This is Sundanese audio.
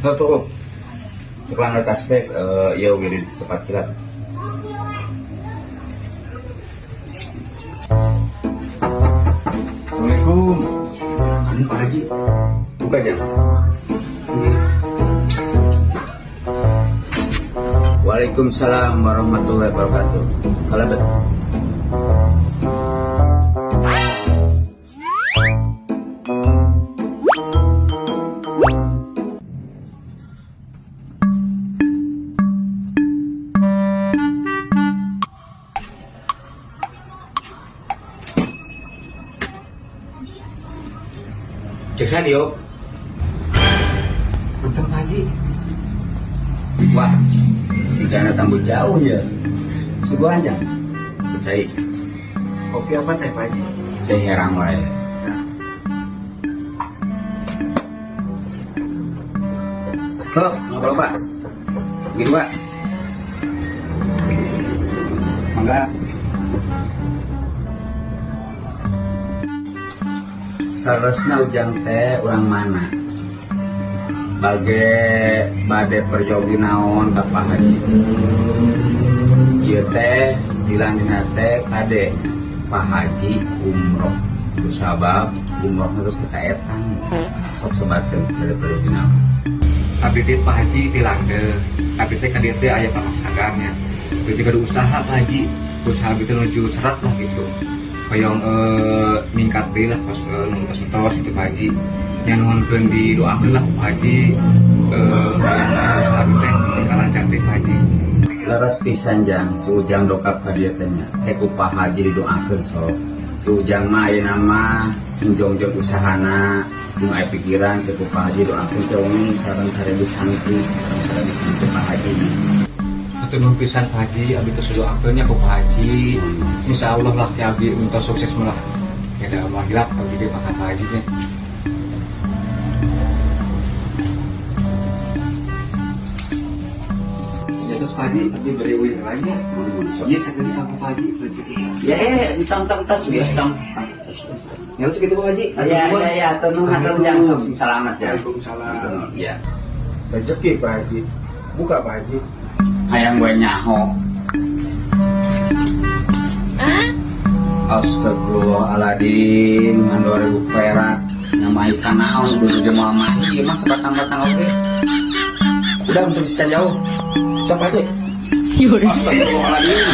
Tuh, tuh. Tukang tasbih, ya wirid secepat kilat. Assalamualaikum. Anu Pak Haji, buka jang. Waalaikumsalam warahmatullahi wabarakatuh. Kalebet. Cek sadio. Punten Pak Haji. Wah, si Gana tambah jauh ya. Suguhan jang. Percaya. Kopi apa teh Pak Haji? Cai herang wae. Halo, ngobrol Pak. Gini Pak. Mangga. Saresna Ujang teh urang mana? Bage bade peryogi naon ka Pak Haji. Ieu teh dilandina teh kade Pak Haji umroh. Kusabab umroh terus teu kaetang. Sok sebatkeun bade peryogi naon. Abdi teh Pak Haji di Langde. Abdi teh ka dieu teh aya pamasagan nya. Abdi teh gaduh usaha Pak Haji. Usaha abdi teh nuju serat lah gitu. Hoyong ningkat deui lah pas nu tos-tos gitu Pak Haji. Nya nuhunkeun didoakeun lah Pak Haji, usaha abdi teh tinggal lancar teh Pak Haji. Leres pisan jang, si Ujang dokap ka dieu teh nya. Teh ku Pak Haji didoakeun sok. Si Ujang mah ayeuna mah sing jongjong usahana, sing aya pikiran teh ku Pak Haji doakeun teh umi sareng 1000 santri, sareng 1000 santri Pak Haji. Hatur nuhun pisan Pak Haji, abdi terus doakeun nya ku Pak Haji. Insyaallah lah teh abdi minta sukses malah. Ya da moal hilap abdi teh Pak Haji teh. Ya terus Pak Haji, abdi beri uih lagi ya. Iya, sekali kamu Pak Haji, rezeki. Ya, entang entang tas ya, entang. Ya terus gitu Pak Haji. Ya, ya, ya, tenung hatur jang sok sing salamat ya. Waalaikumsalam. Ya. Rezeki Pak Haji. Buka Pak Haji. Hayang gue nyaho. Astagfirullahaladzim, ngan 2000 perak. Nama ikan naon, kudu moal mahi, ieu mah sebatang-batang oge. Udah untuk bisa jauh. Siapa aja? Astagfirullahaladzim.